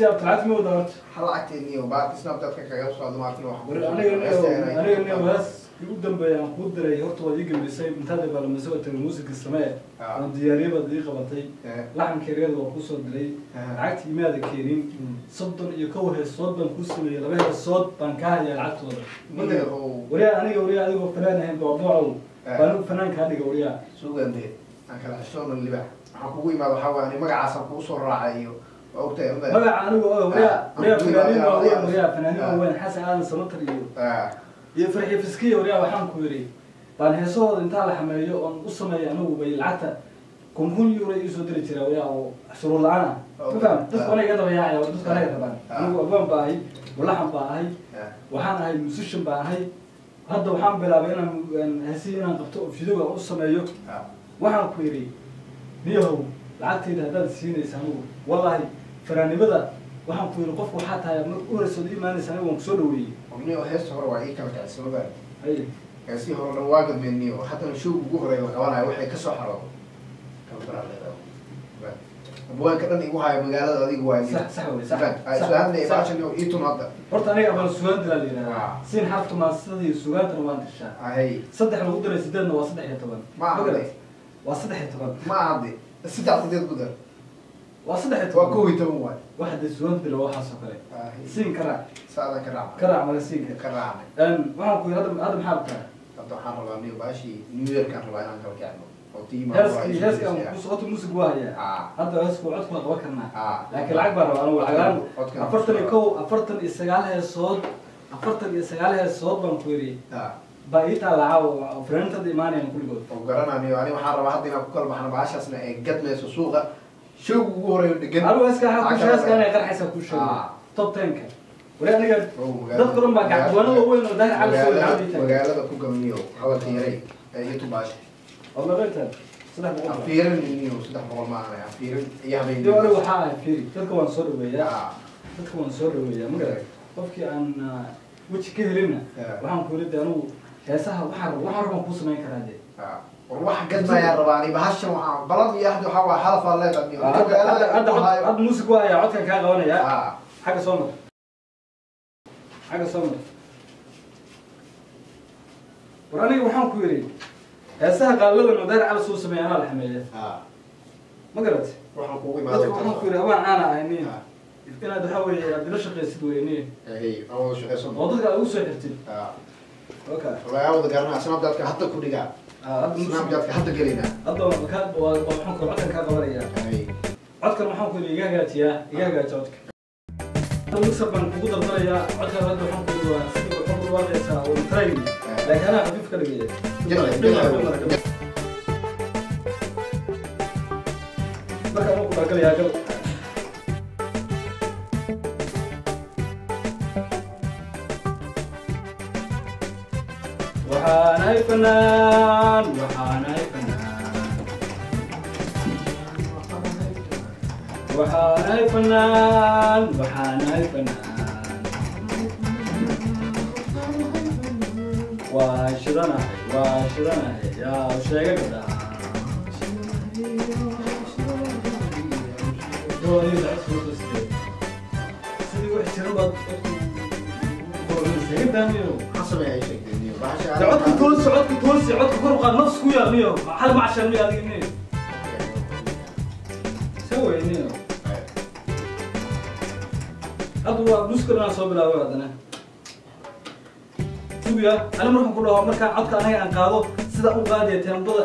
Lacagtii lacagti ma wada horta. Hal lacagteeniyo baarka Snapchat-ka kaga socdo maartin wax. War aniga hees ugu dambeeya aan kuu diray horta waad ii gambisay intaad ibaalamisay oo tiri muusiga samee. Aan diyaariyay baad ii qabatay. Laxanka yaryada waa kuu soo diray. Lacagtii imaada keenin. 31 heesood baan kuu sameeyey, 2 heesood baan kaa hayaa lacagtooda. Wariyaa aniga wariyaa adigoo fanaan ahayn boocboocow baan anigu fanaan kaa dhiga wariyaa. Suugande aan kala xishoono libax. Waxaan kugu imaada waxaa waaye magacaasaan kugu soo raacay iyo waa ogtahay magaca anigu oo wariyaa wariyaa fanaaniin waaweyn wariyaa fanaaniin waaweyn Xasan Aadan Samatar iyo Farxi Fiskiya wariyaa waxaan ku yidhi baan heesahooda intaa la xameeyo oon u sameeyo anigu bay lacagta 1000 euro ii soo diri jiraa wariyaa oo shuruur la-aan ah. Ma faham? Dadku aniga iga daba yaacaya, dadku aniga rabaan. Anigu abwaan baa ahay, walaxan baa ahay, waxaan ahay musician baa ahay. Hadda waxaan bilaabay inaan heesihii inaan qabto oo videoga u sameeyo. Waxaan ku yidhi niyahow lacagtayda haddaad siinaysa anigu wallaahi fanaanimada waxaan ku yidhi qofku waxaa tahay marka u horeysa ood imaanaysa anigu waan kusoo dhaweeyey. Niyo heesta hore waa ii kala kicisay ma Haye. Heesihii hore dhan waa gadmeen niyo haddana showga ugu horeeya la qabanayo waxay ka soo xaroodo kala baraa leedahay abwaanka dhan igu haya magaalada adiga waa Sax sax wey sax. Su-aalna baashan ii tun hadda. Horta aniga abaan sugaan dilaa la yidhahdaa. Siin xarfta maasidada iyo sugaantana waan dishaa. Ahay. 3 lagu daray 8 waa 13. Ma ahade. Waa 13. Ma ahade. 3 8 ku dar. Waa 13. Waa 11 waay. Waxa dee sugaan dila waxaas oo kale. Siin ka raac. Saadan ka raac. Ka raac mala siinka. Ka raacnay. Waxaan ku yidhi hadda maxaa rabtaa? Hadda waxaan rabaa niyo baashii New Year-kaan rabaa inaan kala kicno. Oo tii Heeskii heeskii aan ku socoto muusig waa hayaa. Hadda heesku codku waa qaban karnaa. Laakiin lacag baan rabaa anigu lacag la'aan. 41 49 heesood 49 heesood baan ku yidhi. Baa ii taala caawa oo fanaaniintada imaanayaan kulligood. Oo garanayo ani waxaan rabaa hadda inaan ku kala baxno baashaasna ee gadmayso suuqa showga ugu horeeyo dhegan. Anigu heeska waxaa ku sheegay heeska inay qarxaysa ku sheegay. Top 10-ka. Wari aniga dadka dhan baa gacwaanada waaweyn oo daahir cali soo gacanta ii taagay. Magaalada ku gamniyo hadalka yaray ee ii tubaashay. Waa meeqa 300. Afiirin niyo 300 ma ahan afiirin iyo habeen. Iyo anigu waxaa ahay fiiri dadka waan soo dhaweeyaa. Dadka waan soo dhaweeyaa ma garan. Qofkii aan weji ka helinna waxaan ku yidhi anigu heesaha waxaan rabaan kuu samayn karaa dee. War wax gadmayaan rabaa ani bahashan waxaan balan iyo ahdi waxaa waa xalaf aan leedahay niyo. Hadda muusig waa hayaa codkan kaa qabanayaa. Xagga soo mar. Xagga soo mar. War aniga waxaan ku yidhi heesaha qaaladan oo Daahir Cali soo sameeya anaa la xameeya. Ma garat? Waxaan kugu imaaday. Dadka waxaan ku yidhi abaan caana ahay niyo. Inaad waxaa weeye aad ila shaqaysid wey niyo. Aan wada shaqaysan. Oo dadka aad ugu soo xirtid. Okay. Wallaahi aan wada garanaa Snapchat-ka hadda ku dhigaa. Snapchat-ka hadda gelaynaa. Hadda waa waxaan ku codkan kaa qabanayaa. Codkan waxaan ku yidhi iga hagaajiyaa, iga hagaaji codka. Mixer baan kugu dardarayaa codkan hadda waxaan ku yidhi waa sidii waxaan ku dhawaaqaysaa oo train. Laakiin anaa khafiif ka dhigaya. Marka waan ku dhagalayaa gal. Waxaan ahay fanaan, waxaan ahay fanaan. Waxaan ahay fanaan, waxaan ahay fanaan. Waan shidanahay, waan shidanahay, yaa sheega gabdhaha. Sidii wax jiran baad codku iga daamiyo. Maxaa sameeyaa ii sheegtay niyo bahasha. Codku toosi, codku toosi, codku kor u qaad, nafs ku yaal niyo. Hal macshan niyo adiga niyo. Saway niyo. Hadda waa muskil inaan soo bilaabay haddana. Sugiya, ani markaan ku dhaho markaan codka aniga aan qaado sida u qaadaya teembada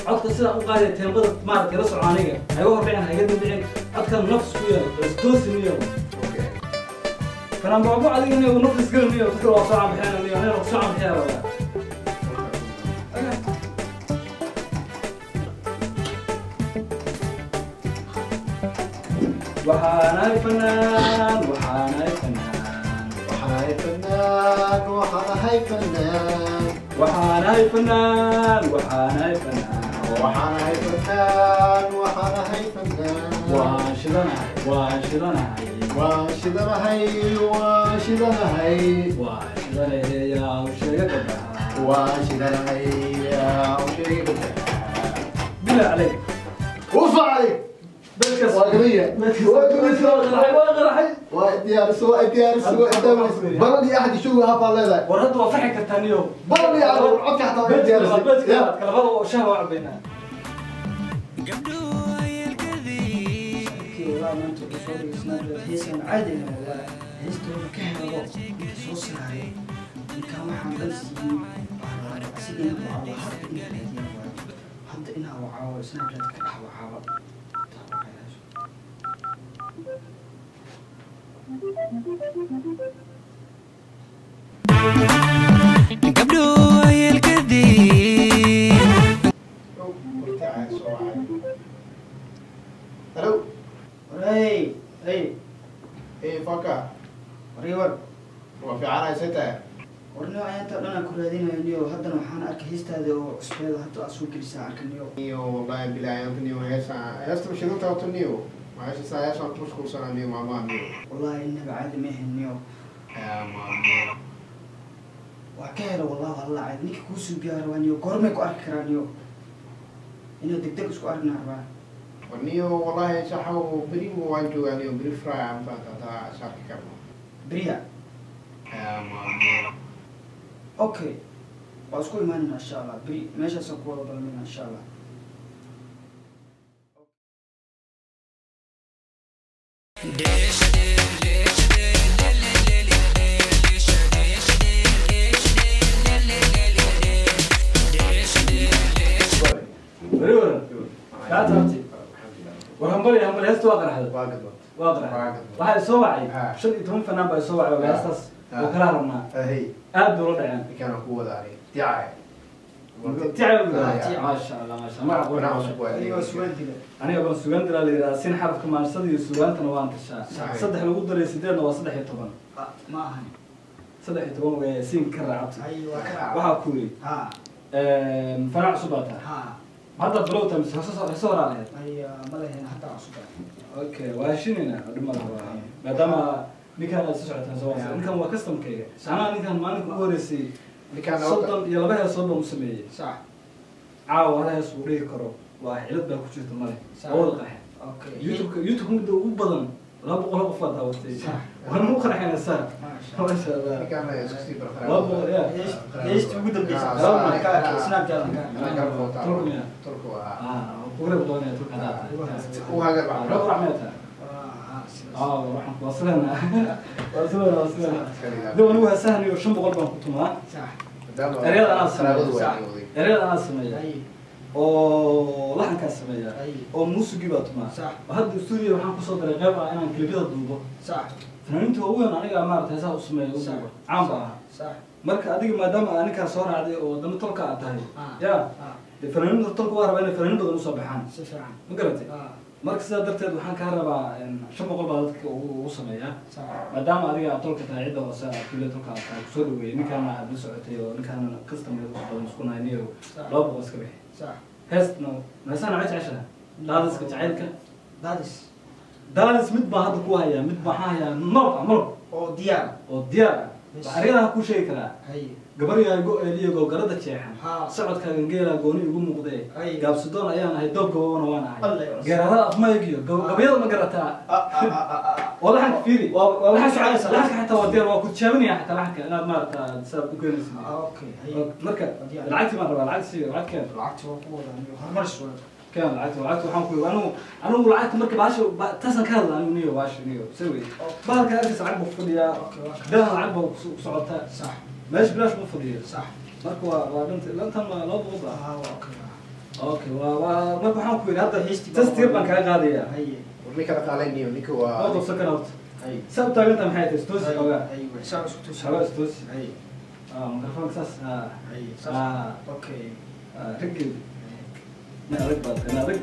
codka sida u qaadaya teembada maaragtay la soco aniga. Ha iga hordhicin, ha iga dambicin, codkan nafs ku yaal, is toosi niyo. Fanaan baabo adiga niyo nafs isgala niyo, dadka waa soo canbixinaya niyo, anigana ku soo canbixinaya rabaa. Waxaan ahay fanaan, waxaan ahay fanaan. Waxaan ahay fanaan, waxaan ahay fanaan. Waxaan ahay fanaan, waxaan ahay fanaan. Waxaan ahay fanaan, waxaan ahay fanaan. Waan shidanahay, waan shidanahay. Waan shidanahay, waan shidanahay. Waan shidanahay, yaa u sheega gabdhaha. Waan shidanahay, yaa u sheega gabdhaha. Bilaa caleyk. Ufa caleyk. Waa gaban yahay. Waa gaban yahay. Waa qaraxay. Waa diyaariso, waa diyaariso, waa daawanaysa. Balan iyo axad showga hafaa leedahay. War hadda waa farxi kartaa niyo. Balan iyo axad codka xataa waa diyaarisay. Beedka kalabada oo shaah waa cabaynaa. Kii walaa maanta wuxuu soo dhigay Snapchat heesaan caadi ahayn walaa. Heesta wuxuu ka helo ninka soo saaray. Ninkaan waxaan dhan siiyey. Asiga inuu wacaawo hadda inaa raadiyaan waayo. Hadda inaa wacaawo Snapchat ka dhex wacaawo. Taa wacayaaso. Hello. Waray, hey, Hey, Faka. waray war. Waa fiicanahay, see tahay? Warniyo ayaanta dhan aan ku raadinayo niyo haddana waxaan arkay heestaada oo cusbeeda hadda aad soo gelisaa arka niyo. Niyo, wallahi bilahi anta niyo heesa. Heesta mashidanta horta niyo. Waxay saa heesa ku mashquulsanaa niyo maalmaha niyo. Wallaahi innaba caadi ma ahayn niyo. Yaa maalmo. Waa ka helo wallahi waa la caadi ninka kuu suubiyaa rabaa niyo goormay ku arki karaa niyo. Inuu degdeg isku aragnaa rabaa. War niyo wallahi saxaw beri waan joogaa niyo beri fry aan faanta hadaa saarki karno. Beriya. Yaa maalmo. Okay. Waa isku imaanayna insha Allah. Beri meeshaasaan ku wada balmayna insha Allah. Wari waran. Kaa taabtay. War hambali hambali heesta waa qaraxday. Waa gadbad. Waa qaraxday. Waxaa soo wacay 15 fanaan baa soo wacay oo heestaas oo kala rabnaa. Hey, Aad bay ula dhaceen. ninkaan ku wada aniga. Ticay. Ticay maasha Allah maasha Allah. Magaca Wanaa qurux. cusub waay. Adiga waa sugaan dila. Aniga baan sugaan dilaa la yidhaha sin xarafka maansada iyo sugaantana waan tashaa. Saxiix. 3 lagu daray 8 waa 13. Ma ahan. 13 weeye sin ka raacabtay. Ay waa ka raac. Waxaa ku yidhi Ha. fanaan cusub baa tahay. Ha. Hadda bilow tahay mise heeso horaa lahayd? Ay ma lahayn hadda cusub. Okay, waa heshiinaynaa dhib ma laha waa. Maadaama ninkaan aad soo socotaan soo wanaagsan. Ninkan waa custom-kayga. Anaa ninkan maalinka ugu horreysay Ninkaan horta 32 heesood baan u sameeyey. Sax. Caawa hal hees uu dhihi karo waa cilad baa ku jirta male. Sax. Waa wada qarxeen. Okay. YouTube midda ugu badan 200 qof baa daawatay. Sax. Waan ugu qarxeenaa saa. Maasha Allah. Maasha Allah. ninkaan isku sii barqaraa. 200 yaa. Heestii ugu dambeysay. Ah, Ka arkay Snapchat aan ka arkay. Anaa garab wataa. Turku miyaa? Turku waa. Ah, kugu reeb doonaya Turka haddaad tahay. U hagar baa. Rab raxmeed tahay. Waa sidaas. Ah, waxaan ku wasleenaa. Wasleenaa, wasleenaa. Dib anigu heesahan iyo 500 baan ku tumaa. Sax. Maadaama Ereyada anaa sameeya. qaraabadu waa inay waday. Ereyada anaa sameeya. Ay. Oo laxankaa sameeya. Ay. Oo muusigii baa tumaa. Sax. Oo hadda studio waxaan kusoo daray qayb ah inaan klipyada duubo. Sax. Fanaaniinta waaweyn aniga maaragtay heesaha u sameeya u Sax. duubo. Caan baa ahaa. Sax. Marka adiga maadaama aa ninkaan soo raacday oo wadamo tolka aad tahay. Ah. Yaa. Ah. Dee fanaaniinta tolka waa rabaa inay fanaaniin badan usoo baxaan. Si fiican. Ma garatay? Ah. Marka sidaa darteed waxaan kaa rabaa 500 baa dadka ugu sameeyaa. Sax. Maadaama adiga aad tolka tahay cidda hoose aad kulle tolka aad tahay kusoo dhaweeyey ninkaana aad la socotay oo ninkaana customer badan isku nahay niyo Sax. 200 iska bixi. Sax. Heestna heesana waxay jeceshahay daadiska jacaylka. Daadis. Daadis mid baa hadda ku hayaa mid baa waxaan hayaa malab ah malab Oo diyaar. oo diyaar ah. Yes. Waxaan ereyadaha kuu sheegi karaa. Hay. Gabar yahay go-eeliyo googarada jeexan. Ha. Socodkaagan geelaa gooni igu muuqdee. Ay. Gaabsidoon ayaan ahay doob gababana waan ahay. Alle. Geerarada afmaygiyo gabayada ma garataa. Oo laxanka fiiri. Waa laxan soconaysa. Laxanka xataa waa diyaar waa ku tijaabinaya xataa laxanka inaad maaragta saad u keenaysid. Okay. Hay. Marka Diyaar. lacagtii baan rabaa lacag siiyo lacag keen. Lacagta waa ku wadaa niyo horumaris waa. Keen lacagta lacagta waxaan ku yiri anigu lacagta marka baasha taasan ka hadla anigu niyo baasha niyo soo wey. Bahalka arkaysa lacag buu fadhiyaa. Okay, waa ka. Daha lacag baa ku socotaa. Sax. Meesha bilaash buu fadhiyaa. Sax. Marka waa dhinta lantan waa 200 baa. Ah, waa okay. Okay, waa marka waxaan ku yiri hadda Heestii test yar baan kaga qaadayaa. Hay. War ninka dhaqaalayn niyo, ninka waa. Waa qabsan karaa horta. Hay. Saa u taagantahay maxay tahay? Istoosi xoogaa. Hay. Sax isku tusi. Xoogaa istoosi. Hay. Ah, mikrofoonka saas. Ah. Hay. Sax. Ah. Okay. Ah, raggeedu. Nin adag baa tahay, nin adag.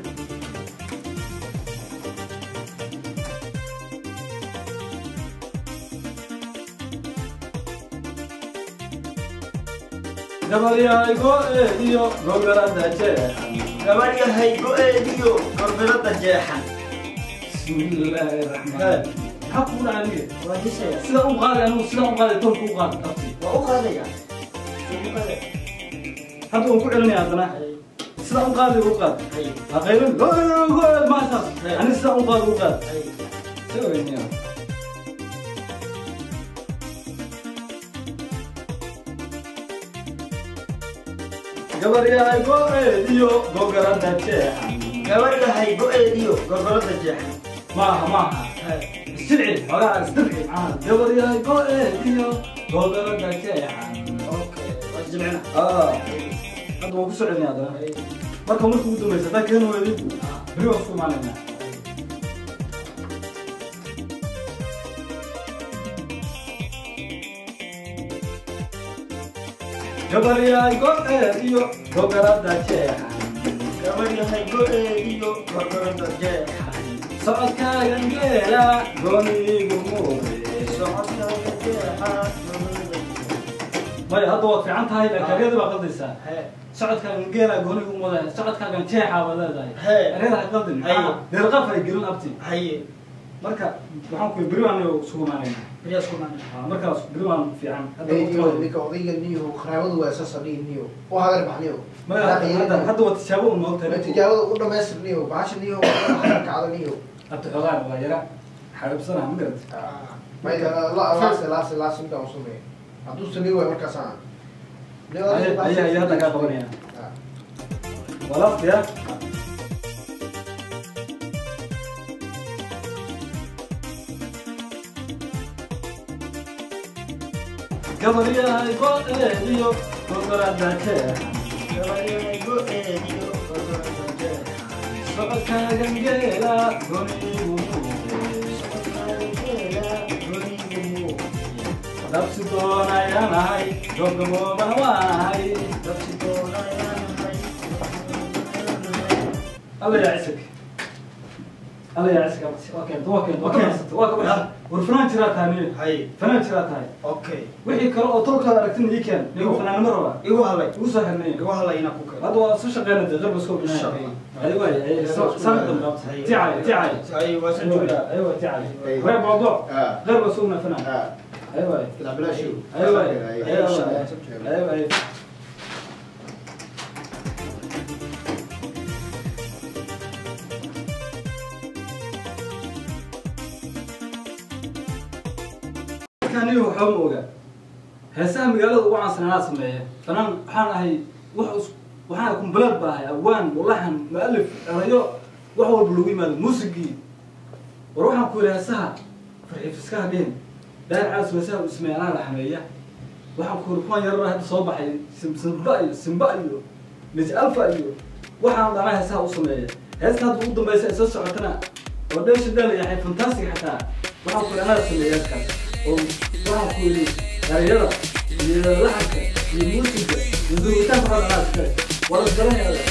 Gabaryahay go-eediyo gogarada jeexan. Gabaryahay go-eediyo gorgorada jeexan. Bismillaahi raxmaani. Maxaa kugu dhacay aniga? Waa heesaya. Sida u qaaday anigu sida u qaaday tolka u qaaday abti. Waa u qaadaya. Soo u qaadaya. Hadda waan ku celinayaa haddana. Hay. Sidaa u qaadi u qaad. Ha qaylin. Ma saas. Ani sidaa u qaadi u qaad. Sawirniyo. Gabar yahay go-eediyo gogarada jeexan. Gabar yahay go-eediyo gorgorada jeexan. Maaha maaha. Isjilci xogaha isdirci macnaha. Gabar yahay go-eediyo gogarada jeexan. Okay, waa jilcina. Hadda waan ku soo celinaya haddana. Marka ugu dambaysa haddaa keeni weydid beri waan isku imaanaynaa. Gabar yahay go-eediyo gogarada jeexan. Gabar yahay go-eediyo gorgorada jeexan. Socodkaagan geela goonigu muuqe. Socodkaaga jeexa goonigu. Maya hadda waad fiican tahay laakiin ereyada baa qaldaysaa. Socodkaagan geela goonigu muuqe, socodkaagan jeexa baad leedahay. Ereyada ha qaldin. Deerqaf hay gelin abti. Haye. Marka waxaan ku beri baan isugu imaanaynaa. Beri isku imaanaynaa. Markaas beri baan fiican. Hadda ninka odayga niyo qaraabadu waa saas dhihi niyo. Oo hagar bax niyo. Maya hadda waa tijaabo u moogtahay. Tijaabada u dhamaystir niyo, bahasha niyo hagar kacda niyo. Abti xogaan waa yara xabiibsanaha ma garat. Maya la laas laas laas inta u sameey. Hadduu sameey waay markaas aan. Ayaa ayaa hadda kaa qabanaya. Waa laftiya. Gabar yahay go-eediyo gorgorada jeexan. Gabar yahay go-eediyo gorgorada jeexan. Socodkaagan geela goonigu muuqe. Socodkaaga geela goonigu muuqe. Dabsi doonayanahay gobgaboobana waanahay. Dabsi doonayanahay. Alla yaa cisig. Alla yaa cisig abti. Waa keento waa keento waa ka baxsatay waa ka baxsatay. War fanaan jiraa tahay niyo. Haye. Fanaan jiraa tahay. Okay. Wixii kale oo tolkaada aragtina ii keen. Nigu fanaanimo rabaa. Igu halay. Igu soo xirnay. Igu halay inaan ku keeno. Hadda waa soo shaqeynaa dee qalba iska Insha bixinaya. Allah. Ayo waay ayo sanad dambe abti. Ticali ticali. Haye waa soo joogaa. Ayo waay ticali. Reer mawduuc. Qalba sugna fanaan. Ayo waay. Bilaa show. Ayo waay. Ayo waay. Ayo waay. Anigu waxba ma oga. Heesaha magaalada ugu caansan anaa sameeya. Fanaan waxaan ahay wax waxaan kumbalaad baa ahay awaan walahan mualif erayo wax walba lagu yimaado muusigii. War waxaan ku yidhi heesaha farxi fiskaha dhihin. Daar caas heesaha uu sameeya anaa la xameeya. Waxaan ku yidhi kuwan yarar hadda soo baxay Simba iyo Simba iyo Nij Alfa iyo waxaan dhanaa heesaha u sameeya. Heesta hadda ugu dambaysa ay soo socotana oo dheesha dhaalayahay fantastic xataa waxaan ku yidhi anaa sameeya heeskaas. Oo waxaan ku yidhi erayada iyo laxanka iyo muusiga iyo duubitaanka waxaa dhanaa iskale. Waa la isgaranaya.